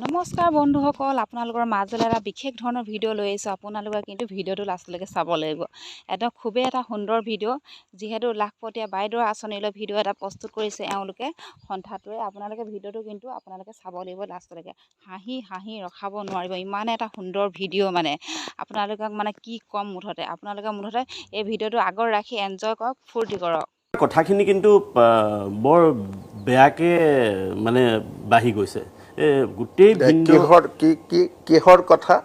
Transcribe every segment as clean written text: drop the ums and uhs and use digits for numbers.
নমস্কাৰ বন্ধুসকল, আপোনালোকৰ মাজলৈ এটা বিশেষ ধৰণৰ ভিডিঅ' লৈ আহিছোঁ। আপোনালোকে কিন্তু ভিডিঅ'টো লাষ্টলৈকে চাব লাগিব। একদম খুবেই এটা সুন্দৰ ভিডিঅ', যিহেতু লাখপতীয়া বাইদেউৰ আঁচনিলৈ ভিডিঅ' এটা প্ৰস্তুত কৰিছে এওঁলোকে সন্থাটোৱে। আপোনালোকে ভিডিঅ'টো কিন্তু আপোনালোকে চাব লাগিব লাষ্টলৈকে। হাঁহি হাঁহি ৰখাব নোৱাৰিব, ইমানে এটা সুন্দৰ ভিডিঅ'। মানে আপোনালোকক মানে কি ক'ম, মুঠতে আপোনালোকে মুঠতে এই ভিডিঅ'টো আগত ৰাখি এনজয় কৰক, ফূৰ্তি কৰক। কথাখিনি কিন্তু বৰ বেয়াকৈ মানে বাঢ়ি গৈছে। গোটেই ভিন্দ কিহৰ কি কি কিহৰ কথা?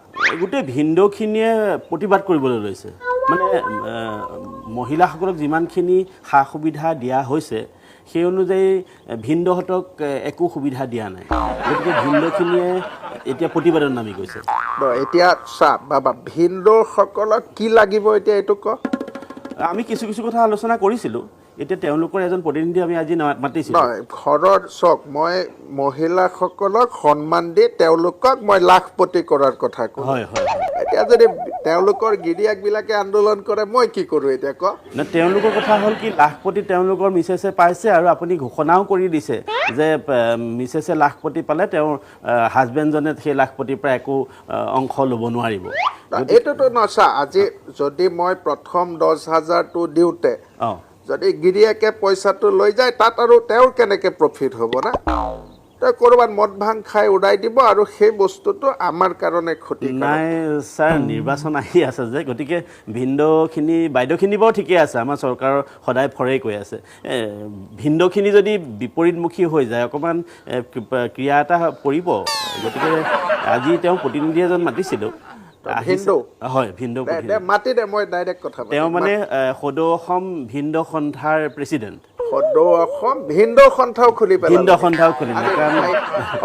গোটেই ভিন্দখিনিয়ে প্ৰতিবাদ কৰিবলৈ লৈছে। মানে মহিলাসকলক যিমানখিনি সা সুবিধা দিয়া হৈছে, সেই অনুযায়ী ভিন্দহঁতক একো সুবিধা দিয়া নাই। গতিকে ভিন্দখিনিয়ে এতিয়া প্ৰতিবাদত নামি গৈছে। এতিয়া চা বাবা, ভিন্দসকলক কি লাগিব এতিয়া এইটো ক। আমি কিছু কিছু কথা আলোচনা কৰিছিলোঁ। এতিয়া তেওঁলোকৰ এজন প্ৰতিনিধি আমি আজি মাতিছিলোঁ। নহয়, ঘৰৰ চাওক, মই মহিলাসকলক সন্মান দি তেওঁলোকক মই লাখপতি কৰাৰ কথা কওঁ। হয় হয় হয় এতিয়া যদি তেওঁলোকৰ গিৰিয়েকবিলাকে আন্দোলন কৰে, মই কি কৰোঁ এতিয়া ক? না, তেওঁলোকৰ কথা হ'ল কি, লাখপতি তেওঁলোকৰ মিছেছে পাইছে আৰু আপুনি ঘোষণাও কৰি দিছে যে মিছেছে লাখপতি পালে তেওঁৰ হাজবেণ্ডজনে সেই লাখপতিৰ পৰা একো অংশ ল'ব নোৱাৰিব। এইটোতো নচা, আজি যদি মই প্ৰথম 10 হাজাৰটো দিওঁতে যদি গিৰিয়েকে পইচাটো লৈ যায়, তাত আৰু তেওঁৰ কেনেকে প্ৰফিট হ'ব না? তেওঁ ক'ৰবাত মদ ভাং খাই উৰাই দিব আৰু সেই বস্তুটো আমাৰ কাৰণে ক্ষতিকাৰক। নাই ছাৰ, নিৰ্বাচন আহি আছে যে, গতিকে ভিন্দখিনি, বাইদেউখিনি বাৰু ঠিকে আছে, আমাৰ চৰকাৰৰ সদায় ফৰেই কৈ আছে। ভিন্দখিনি যদি বিপৰীতমুখী হৈ যায়, অকণমান ক্ৰিয়া এটা পৰিব। গতিকে আজি তেওঁ প্ৰতিনিধি এজন মাতিছিলোঁ। আহিছে। ভিন্দৌ? হয়, ভিন্দৌ দে, দে, প্ৰতিনিধি। মাতি দে, মই ডাইৰেক্ট কথা পাতিম। তেওঁ মানে সদৌ অসম ভিন্দ সন্থাৰ প্ৰেচিডেণ্ট। সদৌ অসম ভিন্দৌ সন্থাও খুলি পেলালে? ভিন্দ সন্থাও খুলিলে, কাৰণ ভাই,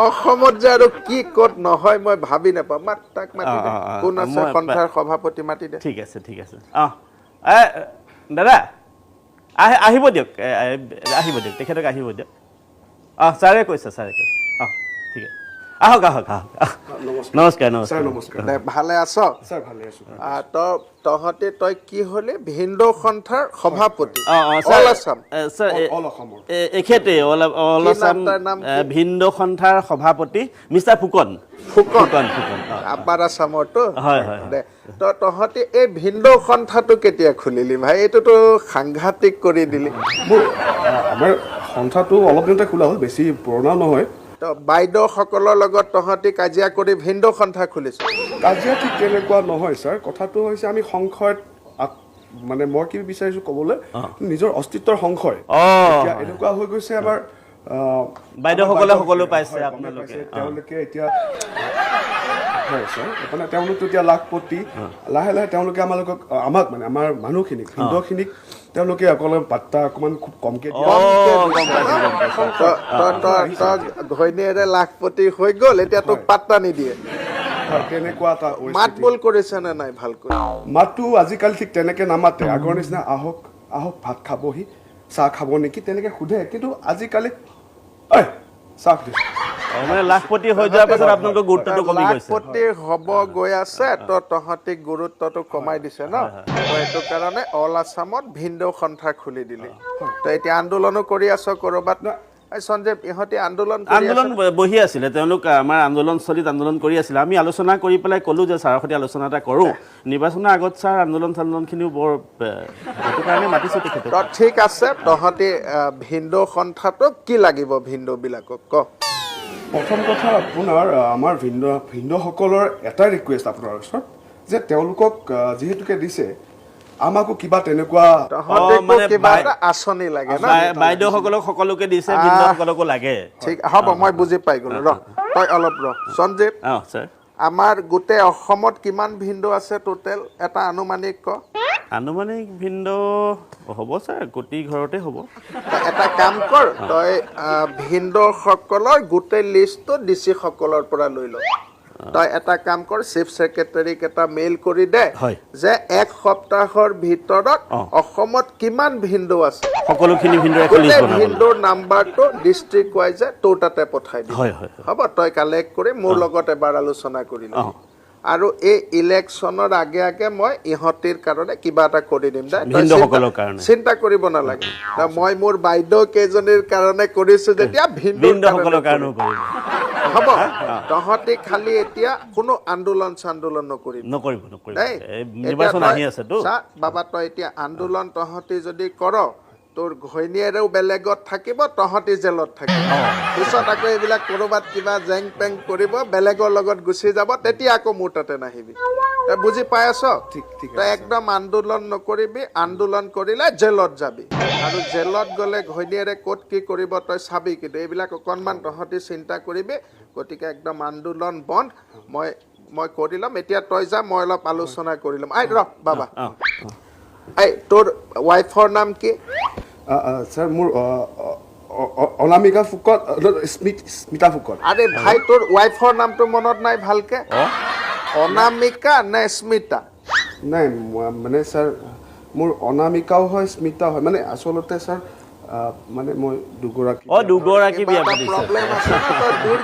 অসমত যে আৰু কি ক'ত নহয় মই ভাবি নাপাওঁ। মাত তাক, মাতি দে। অ, অ, অ, কোন আছে? সন্থাৰ সভাপতি মাতি দে। ঠিক আছে, ঠিক আছে। অঁ, দাদা, আহিব দিয়ক। এ, এ, আহিব দিয়ক, তেখেতক আহিব দিয়ক। অঁ, ছাৰে কৈছে, ছাৰে কৈছে। অঁ, ঠিক আছে, আহক, আহক, আহক, আহক। নমস্কাৰ, নমস্কাৰ। ছাৰ, নমস্কাৰ। দে, ভালে আছ? ছাৰ, ভালে আছো। তহঁতে, তই কি হলি? ভিন্দৌ সন্থাৰ সভাপতি? অঁ অঁ sir. All Assam? Sir, all অসমৰ। এখেতে অল অল কি নাম? আছাম তাৰ নাম কি? ভিন্দ সন্থাৰ সভাপতি মিষ্টাৰ ফুকন। ফুকন। ফুকন, ফুকন, অঁ। আপাৰ আছামৰতো? হয় হয় হয়। দে, তহঁতে এই ভিন্দৌ সন্থাটো কেতিয়া খুলিলি ভাই? এইটোতো সাংঘাতিক কৰি দিলি। মোৰ আমাৰ সন্থাটো অলপ দিনতে খোলা হ'ল, বেছি পুৰণাও নহয়। তো বাইদেউসকলৰ লগত তহঁতি কাজিয়া কৰি ভিন্দৌ সন্থা খুলিছ? কাজিয়া ঠিক তেনেকুৱা নহয় ছাৰ। কথাটো হৈছে আমি সংশয়ত মানে মই কি বিচাৰিছো ক'বলৈ, নিজৰ অস্তিত্বৰ সংশয়। এতিয়া এনেকুৱা হৈ গৈছে আমাৰ বাইদেউসকলে আমাৰ সকলো পাইছে, হয়, গমেই আপোনালোকে। পাইছে। তেওঁলোকে এতিয়া, হয় ছাৰ, মানে তেওঁলোকতো এতিয়া লাখপতি। লাহে লাহে তেওঁলোকে আমালোকক, আমাক মানে আমাৰ মানুহখিনিক, ভিন্দখিনিক তেওঁলোকে অকল পাত্তা অকণমান খুব কমকে দিয়ে। গম পাইছো, গম পাইছো। তই ঘৈণীয়েৰে লাখপতি হৈ গ'ল, এতিয়া তোক পাত্তা নিদিয়ে। হয়, তেনেকুৱা এটা মাত পৰিস্থিতি। বোল কৰিছে নে নাই ভালকৈ? মাতটো আজিকালি ঠিক তেনেকে নামাতে। আগৰ নিচিনা আহক আহক, ভাত খাবহি, চাহ খাব নেকি, তেনেকে সোধে। কিন্তু আজিকালি ঐ চাহ সুধিছে। মানে লাখপতি হৈ যোৱাৰ পাছত আপোনালোকৰ গুৰুত্বটো কমি গৈছে। লাখপতি হ'ব গৈ আছে, তো তহঁতি গুৰুত্বটো কমাই দিছে ন? তো এইটো কাৰণে অল আছামত ভিন্দৌ সন্থা খুলি দিলি। তো এতিয়া আন্দোলনো কৰি আছ ক'ৰবাত? এই সঞ্জীৱ, ইহঁতি আন্দোলন কৰি আন্দোলন আছে? বহি আছিলে তেওঁলোক, আমাৰ আন্দোলনস্থলীত আন্দোলন কৰি আছিলে। আমি আলোচনা কৰি পেলাই ক'লো যে ছাৰৰ সৈতে আলোচনা এটা কৰোঁ নিৰ্বাচনৰ আগত। ছাৰ, আন্দোলন চান্দোলনখিনিও বৰ সেইটো কাৰণে মাতিছোঁ তেখেতক। তো ঠিক আছে, তহঁতি ভিন্দৌ সন্থাটোক কি লাগিব, ভিন্দৌ বিলাকক ক। প্ৰথম কথা আপোনাৰ আমাৰ ভিন্দসকলৰ এটাই ৰিকুৱেষ্ট আপোনাৰ ওচৰত যে তেওঁলোকক যিহেতুকে দিছে, আমাকো কিবা তেনেকুৱা তহঁতিকো মানে কিবা এটা আঁচনি লাগে ন? বাইদেউসকলক সকলোকে দিছে, ভিন্দসকলকো লাগে। ঠিক হ'ব, মই বুজি পাই গ'লো। ৰ, তই অলপ ৰ সঞ্জীৱ। অঁ ছাৰ। আমাৰ গোটেই অসমত কিমান ভিন্দৌ আছে টোটেল, এটা আনুমানিক ক। আনুমানিক ভিন্দ হ'ব ছাৰ, প্ৰতি ঘৰতে হ'ব। এটা কাম কৰ, তই ভিন্দৌসকলৰ গোটেই লিষ্টটো ডি চি সকলৰ পৰা লৈ ল। তই এটা কাম কৰ, চিফ ছেক্ৰেটাৰীক এটা মেইল কৰি দে যে এক সপ্তাহৰ ভিতৰত অসমত কিমান ভিন্দৌ আছে, সকলোখিনি ভিন্দৰ এখন লিষ্ট গোটেই বনাব। ভিন্দৌৰ নাম্বাৰটো ডিষ্ট্ৰিক্ট ৱাইজে তোৰ তাতে পঠাই দি। হয় হয় হয়। হ'ব, তই কালেক্ট কৰি মোৰ লগত এবাৰ আলোচনা কৰি ল'বি। আৰু এই ইলেকশ্যনৰ আগে আগে মই ইহঁতিৰ কাৰণে কিবা এটা কৰি দিম দে। তই ভিন্দৌসকলৰ কাৰণে। চিন্তা কৰিব নালাগে। মই মোৰ বাইদেউ কেইজনীৰ কাৰণে কৰিছো যেতিয়া ভিন্দৌৰ ভিন্দসকলৰ কাৰণে কাৰণেও কৰিব। হ'ব। তহঁতি খালি এতিয়া কোনো আন্দোলন চান্দোলন নকৰিবি। নকৰিব, নকৰিব। দেই, এই এতিয়া নিৰ্বাচন তই আহি আছেতো। চা বাবা, তই এতিয়া আন্দোলন তহঁতি যদি কৰ, তোৰ ঘৈণীয়েৰেও বেলেগত থাকিব, তহঁতি জেলত থাকিব। পিছত আকৌ এইবিলাক ক'ৰবাত কিবা জেং পেং কৰিব, বেলেগৰ লগত গুচি যাব, তেতিয়া আকৌ মোৰ তাতে নাহিবি। তই বুজি পাই আছ? ঠিক, ঠিক। তই একদম আন্দোলন নকৰিবি, আন্দোলন কৰিলে জেলত যাবি, আৰু জেলত গ'লে ঘৈণীয়েৰে ক'ত কি কৰিব তই চাবি। কিন্তু এইবিলাক অকণমান তহঁতি চিন্তা কৰিবি। গতিকে একদম আন্দোলন বন্ধ। মই মই কৰি ল'ম। এতিয়া তই যা, মই অলপ আলোচনা কৰি ল'ম। I ৰ বাবা, অঁ এই তোৰ ৱাইফৰ নাম কি? ছাৰ, মোৰ অনামিকা ফুকন, স্মিতা ফুকন। আৰে ভাই, তোৰ ৱাইফৰ নামটো মনত নাই ভালকে? অনামিকা নে স্মিতা? নাই, মানে ছাৰ, মোৰ অনামিকাও হয়, স্মিতাও হয়। মানে আচলতে ছাৰ, মানে মই দুগৰাকী অঁ, দুগৰাকী কিবা বিয়া এটা পাতিছে। প্ৰব্লেম আছে ন?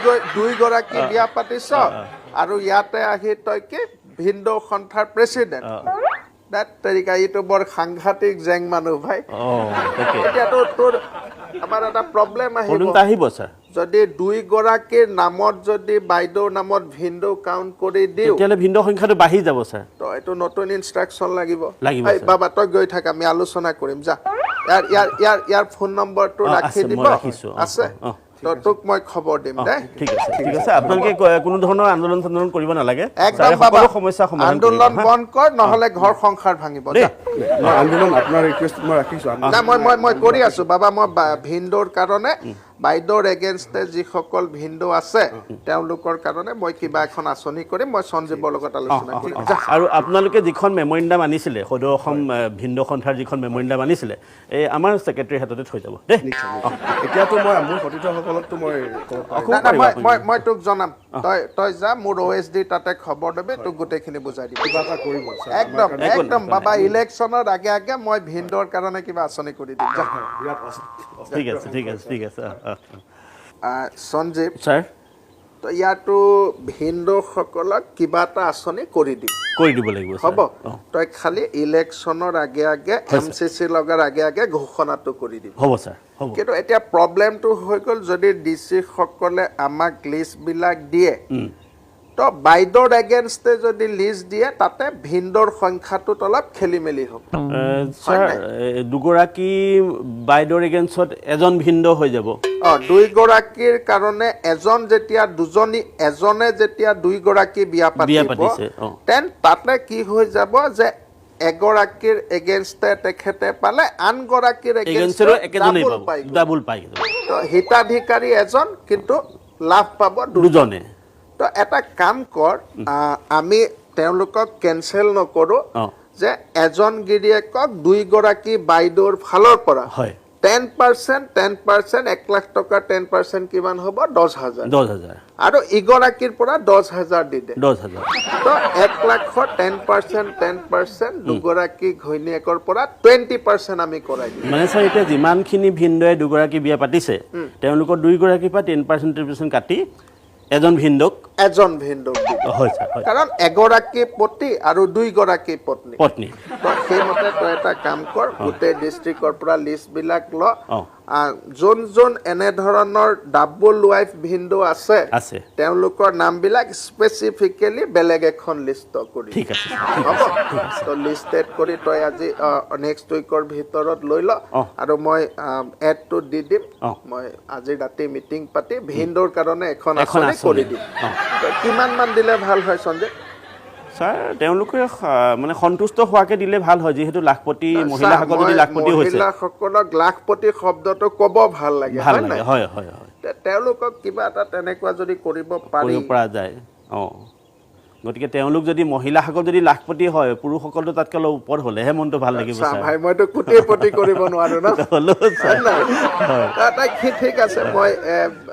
তই দুইগৰাকী বিয়া পাতিছ আৰু ইয়াতে আহি তই কি ভিন্দৌ সন্থাৰ প্ৰেচিডেণ্ট? That তেৰিকা, এইটো বৰ সাংঘাতিক জেং মানুহ ভাই। অঁ, তাকে। এতিয়াতো তোৰ আমাৰ এটা প্ৰব্লেম আহিব। প্ৰব্লেমটো আহিব ছাৰ। যদি দুইগৰাকীৰ নামত, যদি বাইদেউৰ নামত ভিন্দৌ কাউণ্ট কৰি দিওঁ, তেতিয়াহ'লে ভিন্দৌ সংখ্যাটো বাঢ়ি যাব ছাৰ। তো এইটো নতুন ইনষ্ট্ৰাকশ্যন লাগিব। লাগিব, এই ছাৰ। বাবা, তই গৈ থাক, আমি আলোচনা কৰিম, যা। ইয়াৰ ইয়াৰ ইয়াৰ ইয়াৰ ফোন নম্বৰটো ৰাখি আছে, দিব। মই ৰাখিছোঁ, আছে। অঁ। তো তোক মই খবৰ দিম দে। ঠিক আছে, ঠিক আছে। আপোনালোকে কোনো ধৰণৰ আন্দোলন চান্দোলন কৰিব নালাগে। একদম ছাৰে বাবা, সকলো সমস্যা সমাধান কৰিব, আন্দোলন হা? বন্ধ কৰ, নহ'লে ঘৰ সংসাৰ ভাঙিব। দেই। যা। মই আন্দোলন, আপোনাৰ ৰিকুৱেষ্ট মই ৰাখিছোঁ। না, মই মই মই কৰি আছো বাবা। মই ভিন্দৌৰ কাৰণে, বাইদেউৰ এগেইনষ্টে যিসকল ভিন্দৌ আছে তেওঁলোকৰ কাৰণে মই কিবা এখন আঁচনি কৰিম। মই সঞ্জীৱৰ লগত আলোচনা কৰিম, যা। আৰু আপোনালোকে যিখন মেমৰেণ্ডাম আনিছিলে, সদৌ অসম ভিন্দৌ সন্থাৰ যিখন মেমৰেণ্ডাম আনিছিলে, এই আমাৰ ছেক্ৰেটাৰীৰ হাততে থৈ যাব দেই। নিশ্চয়, নিশ্চয়। এতিয়াতো মই মোৰ সতীৰ্থসকলকতো মই ক'ব পাৰিম। না, না, পাৰিব মই আপুনি। মই মই তোক জনাম। তই তই যা, মোৰ অ' এছ ডি তাতে খবৰ দিবি, তোক গোটেইখিনি বুজাই দিম। কিবা এটা কৰিব ছাৰ, আমাৰ একদম। কাৰণে একদম একো বাবা, ইলেকশ্যনৰ আগে আগে মই ভিন্দৌৰ কাৰণে কিবা আঁচনি কৰি দিম, যা। বিৰাট ঠিক আছে, ঠিক আছে, ঠিক আছে। অঁ, অঁ, অঁ। সঞ্জীৱ। ছাৰ। তো ইয়াতো ভিন্দৌসকলক কিবা এটা আঁচনি কৰি দিম। কৰি দিব লাগিব ছাৰ। হ'ব। অঁ। তই খালি ইলেকশ্যনৰ আগে আগে, এম চি চি লগাৰ আগে আগে ঘোষণাটো কৰি দিবি। হ'ব ছাৰ, হ'ব। কিন্তু এতিয়া প্ৰব্লেমটো হৈ গ'ল, যদি ডি চিসকলে আমাক লিষ্টবিলাক দিয়ে, তো বাইদেউৰ এগেইনষ্টে যদি লিষ্ট দিয়ে, তাতে ভিন্দৌৰ সংখ্যাটোত অলপ খেলি মেলি হ'ব। ছাৰ, দুগৰাকী বাইদেউৰ এগেইনষ্টত এজন ভিন্দৌ হৈ যাব। অঁ, দুইগৰাকীৰ কাৰণে এজন যেতিয়া, দুজনী, এজনে যেতিয়া দুইগৰাকী বিয়া বিয়া পাতিব, পাতিছে, অঁ। তেন তাতে কি হৈ যাব যে এগৰাকীৰ এগেইনষ্টে তেখেতে পালে, আনগৰাকীৰ এগেইনষ্টৰো এগেইনষ্টে একেজনেই ডাবুল পাব। পাই গ'ল। ডাবুল পাই যাব। তো হিতাধিকাৰী এজন, কিন্তু লাভ পাব দুজন। দুজনে। তো এটা কাম কৰ, আমি তেওঁলোকক কেঞ্চেল নকৰোঁ যে এজন গিৰিয়েকক দুইগৰাকী বাইদেউৰ ফালৰ পৰা 10%, 10%, 1 লাখ টকাৰ 10% কিমান হ'ব? 10,000। 10,000। আৰু ইগৰাকীৰ পৰা 10,000 দি দে। 10,000। তো 1 লাখৰ 10%, 10%, দুগৰাকী ঘৈণীয়েকৰ পৰা 20% আমি কৰাই দিম। মানে ছাৰ, এতিয়া যিমানখিনি ভিন্দয়ে দুগৰাকী বিয়া পাতিছে, তেওঁলোকৰ দুইগৰাকীৰ পৰা 10%, 10% কাটি এজন ভিন্দক এজন ভিন্দক দি দে। হয় ছাৰ, হয়। কাৰণ এগৰাকী পতি আৰু দুইগৰাকী পত্নী। পত্নী। তই সেইমতে তই এটা কাম কৰ, গোটেই ডিষ্ট্ৰিক্টৰ পৰা লিষ্টবিলাক ল। যোন যোন এনেধৰণৰ ডাবল ৱাইফ ভিন্দু আছে, আছে, তেওঁলোকৰ নামবিলাক স্পেচিফিকেলি বেলেগ এখন লিষ্ট কৰি ঠিক আছে ছাৰ, ঠিক হ'ব। আছে, ঠিক আছে। তো লিষ্টেড কৰি তই আজি নেক্সট উইকৰ ভিতৰত লৈ ল আৰু মই এডটো দি দিম। মই আজি ৰাতি মিটিং পাতি ভিন্দুৰ কাৰণে এখন এখন আঁচনি আঁচনি। কৰি দিম। তো কিমান মান দিলে ভাল হয় সঞ্জয়? ছাৰ, তেওঁলোকে মানে সন্তুষ্ট হোৱাকে দিলে ভাল হয়, যিহেতু লাখপতি মহিলাসকল যদি মই লাখপতি হৈছে। মহিলাসকলক লাখপতি শব্দটো ক'ব ভাল লাগে। ভাল হয় লাগে। নাই? হয় হয় হয়। তেওঁলোকক কিবা এটা তেনেকুৱা যদি কৰিব পাৰি। কৰিব পৰা যায়, অঁ। গতিকে তেওঁলোক যদি, মহিলাসকল যদি লাখপতি হয়, পুৰুষসকলটো তাতকৈ অলপ ওপৰত হ'লেহে মনটো ভাল লাগিব। চা ছাৰ। ভাই, মইতো কোটিপতি কৰিব নোৱাৰো ন। হ'লেও ছাৰ। হয় নাই? ঠিক আছে, মই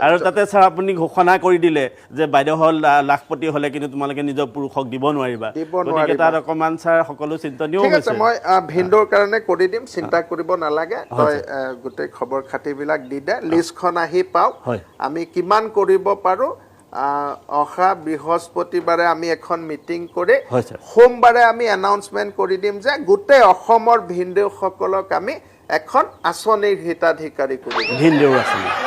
আৰু তাতে ছাৰ, আপুনি ঘোষণা কৰি দিলে যে বাইদেউসকল লাখপতি হ'লে কিন্তু তোমালোকে নিজৰ পুৰুষক দিব নোৱাৰিবা। দিব গতিকে নোৱাৰিবা। তাত অকণমান ছাৰ সকলো চিন্তনীয় ঠিক আছে। হৈছে। মই ভিন্দৌৰ কাৰণে কৰি দিম, চিন্তা কৰিব নালাগে। তই গোটেই খবৰ খাতিবিলাক দি দে, লিষ্টখন আহি পাওক। আমি কিমান কৰিব পাৰোঁ, অহা বৃহস্পতিবাৰে আমি এখন মিটিং কৰি হয় ছাৰ। সোমবাৰে আমি এনাউন্সমেণ্ট কৰি দিম যে গোটেই অসমৰ ভিন্দৌসকলক আমি এখন আঁচনিৰ হিতাধিকাৰী কৰি দিম। ভিনদেউৰ আঁচনি।